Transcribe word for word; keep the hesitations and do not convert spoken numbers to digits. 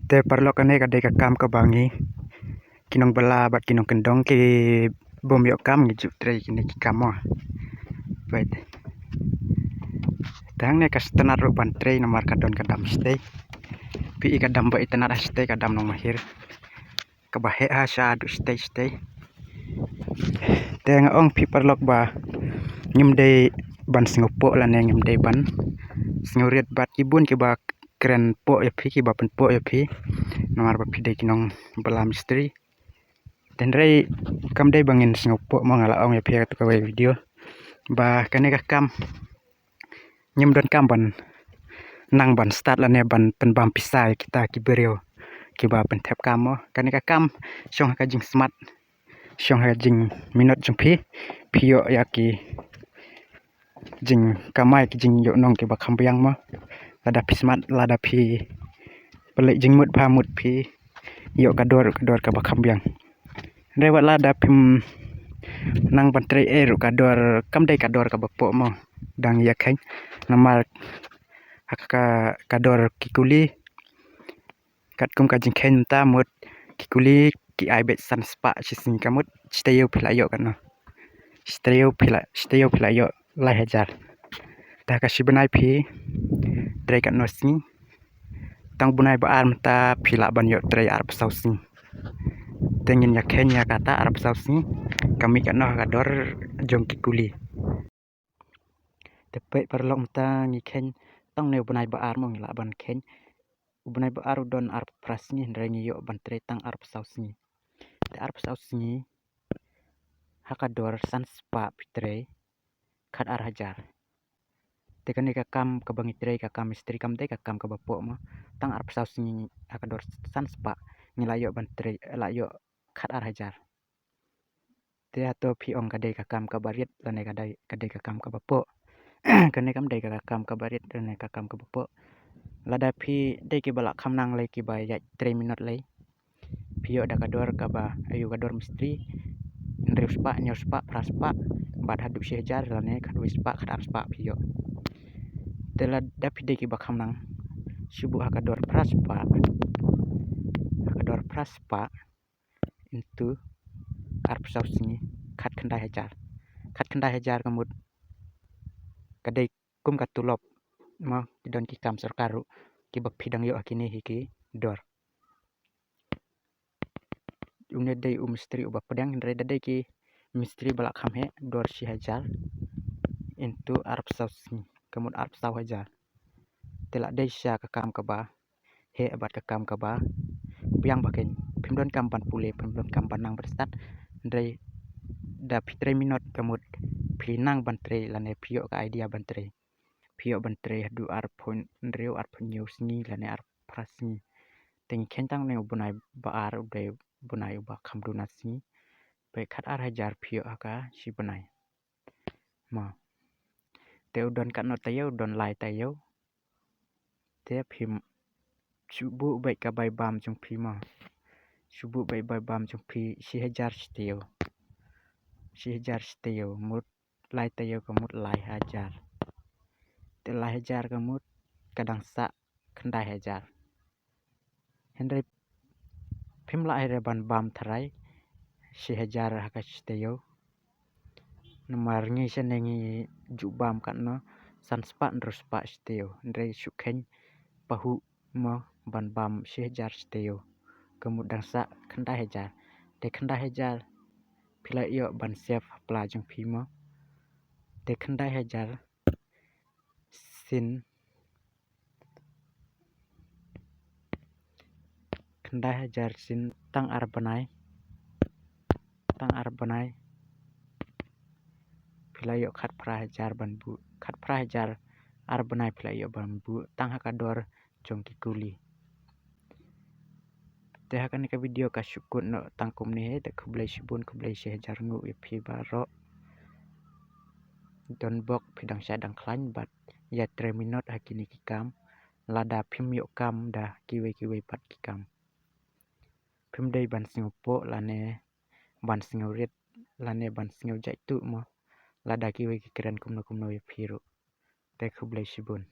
Te paralok, kane ka dei ka kam kaba ngi ki nongbylla bad ki nongkyndong ki bym ïoh kam ngi ju trei kine ki kam mo. Peit. Te hangne ka sngewtynnat ruh ban trei namar ka don ka dam shatei. Phi i ka dam ba itynnat ha shatei, ka dam Nongmahir. Kaba heh ha sha haduh shatei shatei. Te nga ong phi paralok ba ngim dei ban sngewpoh lane ngim dei ban sngewrit bad ki bun kiba kren poh ïa phi, kiba pynpoh ïa phi namar ba phi dei ki nongbylla mistri. Te hynrei kam dei ba ngin sngewpoh mo, nga la ong ïa phi ha kato kawei video ba kane ka kam ngim donkam ban nang ban stad lane ban pynbam pisa ïa kita ki briew kiba pynthep kam mo. Kane ka kam shong ha ka jingsmat, shong ha ka jingminot jong phi, phi ïoh ïa ki jingkamai, ki jingïohnong kiba kham biang mo. Lada phi smat, lada phi pynleit jingmut bha, mut phi ïoh ka dor, ka dor kaba kham biang. Hynrei wat lada phim nang ban trei ei ruh, ka dor kam dei ka dor kaba poh mo. Dang ïa kheiñ namar ha ka, ka dor ki kuli, katkum ka jingkheiñ mynta mut ki kuli ki ai beit san spah shi sngi, ka mut shi taïew phi la ïoh katno? Shi taïew phi la, shi taïew phi la ïoh lai hajar. Te ha ka shi bnai phi trei katno sngi? Tang bnai ba ar mynta phi lah ban ïoh trei arphew saw sngi. Te ngin ïa kheiñ ïa kata arphew saw sngi ka mih katno ha ka dor jong ki kuli. Te peit paralok, mynta ngi kheiñ tang ne u bnai ba ar mo, ngi lah ban kheiñ. U bnai ba ar u don arphew phra sngi, hynrei ngi ïoh ban trei tang arphew saw sngi. Te arphew saw sngi ha ka dor san spah phi trei khat ar hajar. Te kane ka kam kaba ngi trei, ka kam mistri, kam dei ka kam kaba poh mo. Tang arphew saw sngi ha ka dor san spah ngi la ïoh ban trei, la ïoh khat ar hajar. Te hato phi ong ka dei ka kam kaba rit lane ka dei, ka dei ka kam kaba poh? Kane kam dei ka kam kaba rit lane ka kam kaba poh. Lada phi dei kiba lah kham nang lei, kiba ïaid trei minot lei, phi ïoh da ka dor kaba, aïu, ka dor mistri hynriew spah, hynñiew spah, phra spah, bad haduh shi hajar lane khatwei spah, khat ar spah phi ïoh. Te lada phi dei kiba kham nang, shu buh ha ka dor phra spah, ha ka dor phra spah into arphew saw sngi, khat khyndai hajar. Khat khyndai hajar ka mut ka dei kum ka tulop mo, ki don ki kam sorkar ruh kiba phi dang ïoh ha kine hi ki dor. Une dei u mistri uba pdiang, hynrei da dei ki mistri ba lah kham heh, dor shi hajar into arphew saw sngi, ka mut arphew saw hajar. Te la dei shisha ka kam kaba heh bad ka kam kaba biang ba kheiñ. Phim donkam ban pule, phim donkam ban nang ban stad, hynrei da phi trei minot, ka mut phi nang ban trei lane phi ïoh ka idea ban trei. Phi ïoh ban trei haduh arphew hynriew, arphew hynñiew sngi lane arphew phra sngi. Te ngi kheiñ tang ne u bnai ba ar, u dei u bnai uba kham duna sngi. Peit, khat ar hajar phi ïoh ha ka shi bnai mo. Te u don katno taïew? U don lai taïew. Te phim shu buh beit ka bai bam jong phi mo. Shu buh beit bai bam jong phi shi hajar shi taïew. Shi hajar shi taïew, mut lai taïew ka mut lai hajar. Te lai hajar ka mut ka dang sah khyndai hajar. Hynrei phim lah hi re ban bam tharai shi hajar ha ka shi taïew. Namar ngi shane ngi ju bam katno, san spah hynriew spah shi taïew. Hynrei shu kheiñ pahuh mo ban bam shi hajar shi taïew, ka mut dang sah khyndai hajar. Te khyndai hajar phi la ïoh ban save ha pla jong phi mo. Te khyndai hajar sien, khyndai hajar sien tang ar bnai, tang ar bnai phi la ïoh khat phra hajar ban buh, khat phra hajar ar bnai phi la ïoh ban buh tang ha ka dor jong ki kuli. Te ha kane ka video ka shu kut noh tang kumne hi, te khublei shibun, khublei shi hajar nguh ïa phi baroh. Don bok phi dang shai dang khlaiñ bad ïa trei minot ha kine ki kam, lada phim ïoh kam da kiwei kiwei pat ki kam. Phim dei ban sngewpoh lane ban sngewrit lane ban sngew jait tuh mo lada kiwei ki kren kumno kumno ïa phi ruh. Te khublei shibun.